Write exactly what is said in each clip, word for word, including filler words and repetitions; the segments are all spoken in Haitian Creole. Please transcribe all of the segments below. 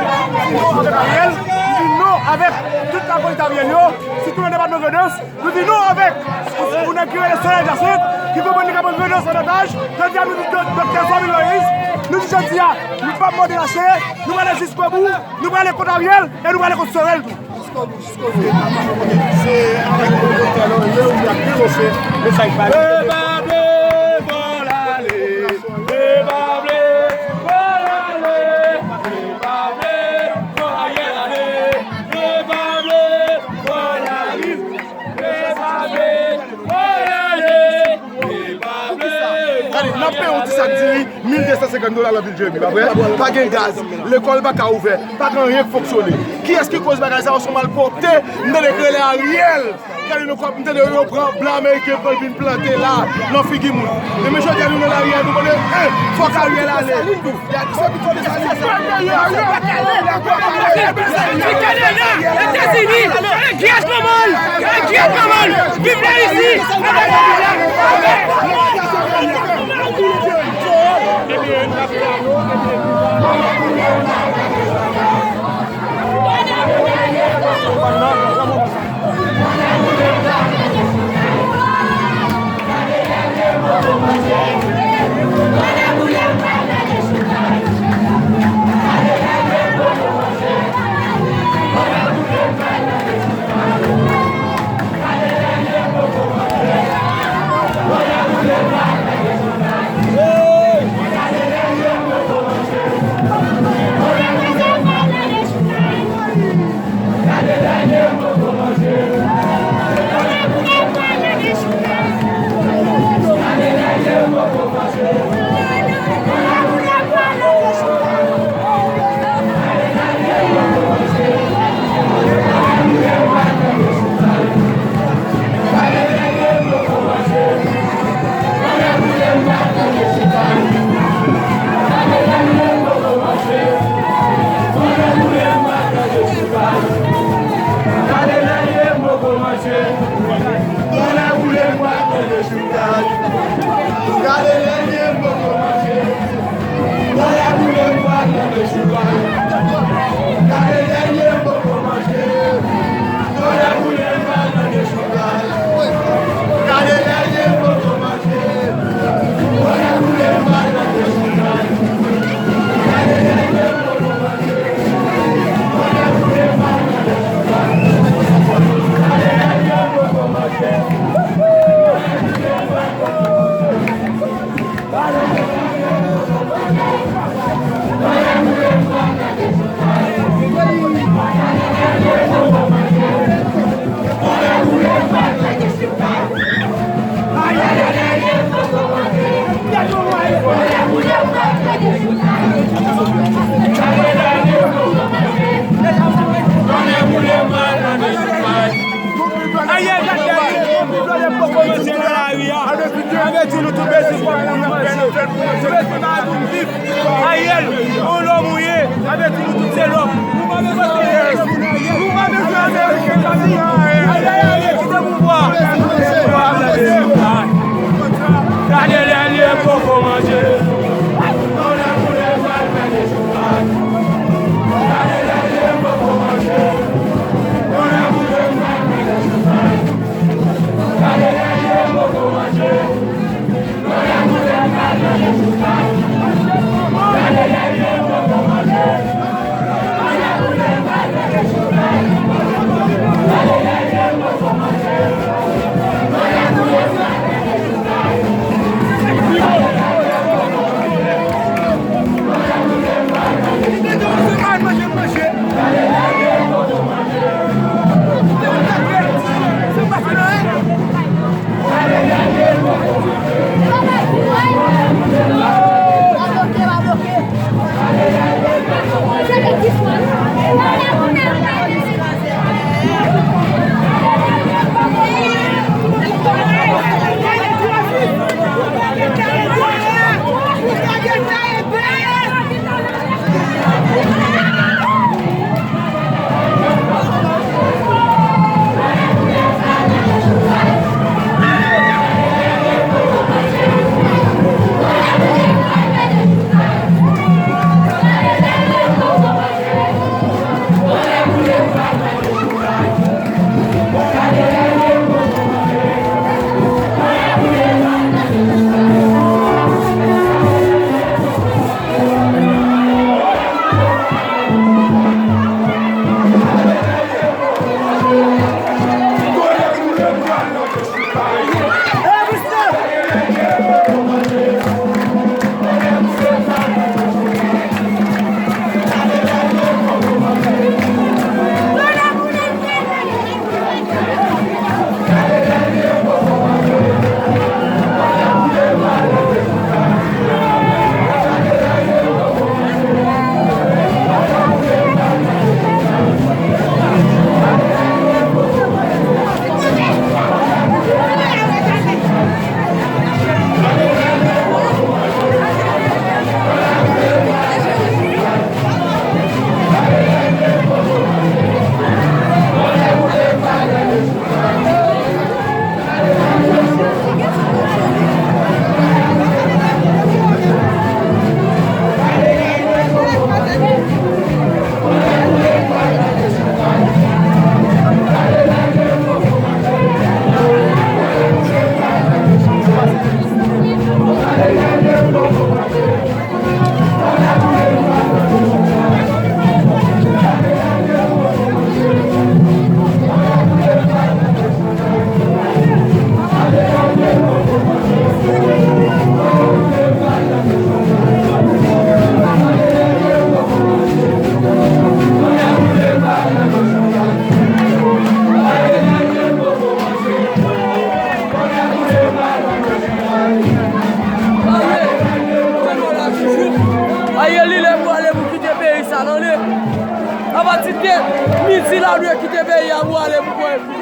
Ariel, nou di non avèk tout lapolis Ariel yo, sitou nan depatman Grandans. Nou di non avèk yon nèg ki rele Soleil Jacinthe, ki konprann li ka pran Grandans an otaj. Jodi a, nou di Dok- Doktè Jovenel Moïse, nou di jodi a, nou p ap mòde lache, nou prale jiskobou, nou prale kont Ariel, e nou prale kont Sorel tou. Jiskobou, jiskobou. Se avèk Doktè Laurier ou y ap denonse mesaj pa li. Yo pa vle fò l ale, yo pa vle fò l ale, yo pa vle fò Ariel ale, yo pa vle fò l ale. Gade, n ap peye yon ti sak diri, mil de san senkant dola nan vil Jeremi, pa vre? Pa gen gaz, lekòl pa ka ouvè, pa gen anyen k fonksyone. Kiyès ki koz bagay sa yo? Se yon malpwòpte. M tande yo rele Ariel. Gade nou kòb, m tande yo pran blan ameriken pou l vin plante la nan figi moun. E men jodi a nou nan lari a, nou konnen, en, fòk Ariel ale. Etazini, Grès manman l, Grès manman l, viv Ayiti. Ariel, gade, gade, gade, gade, poko manje nan lari a. Avèti nou tout bezwen kòb pou nou manje. Nou bezwen kòb pou nou viv. Ariel, yon lòm ou ye, avèti nou tout se lòm. Nou pa bezwen Ariel. Nou pa bezwen Ariel. Ariel, Ariel, kite pouvwa. Gade lè li ye poko manje. Ariel li lè pou ale pou kite peyi sa, tande. Apati de midi la, ou dwe kite peyi a pou ale pou pran.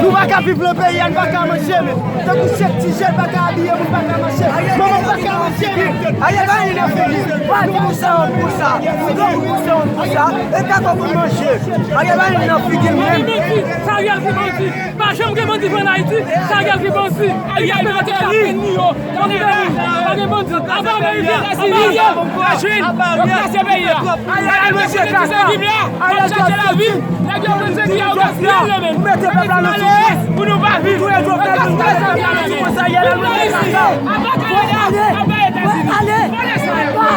Nou pa ka viv nan peyi a, n pa ka manje menm. Tankou chak ti jèn pa ka abiye, moun pa ka mache. Manman pa ka manje menm. Ariel pa vin nan figi. Pa di pou sa, pou sa. Pou sa, pou sa. E pa konn manje. Ariel pa vin nan figi menm. Sa Ariel ki bandi. Pa janm gen bandi vre an Ayiti. Sa Ariel ki bandi. Ariel pa te ka fè ni yo. Pa gen bandi. Aba Ameriken, aba Ariel. Lajin. Yo kraze peyi a. Ariel mete kaka. Ariel chache lavi. Nèg yo mete ki yo kraze peyi a menm. Mete pèp la nan soufrans. Pou nou pa viv. Pou nou pa viv. Viv la Ayiti. Aba Kanada. Aba Etazini. Aba.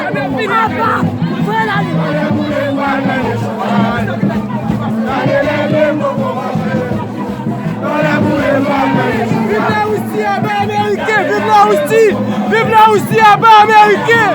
Aba. Fè la li. Viv Larisi, aba Ameriken! Viv Larisi! Viv Larisi, aba Ameriken!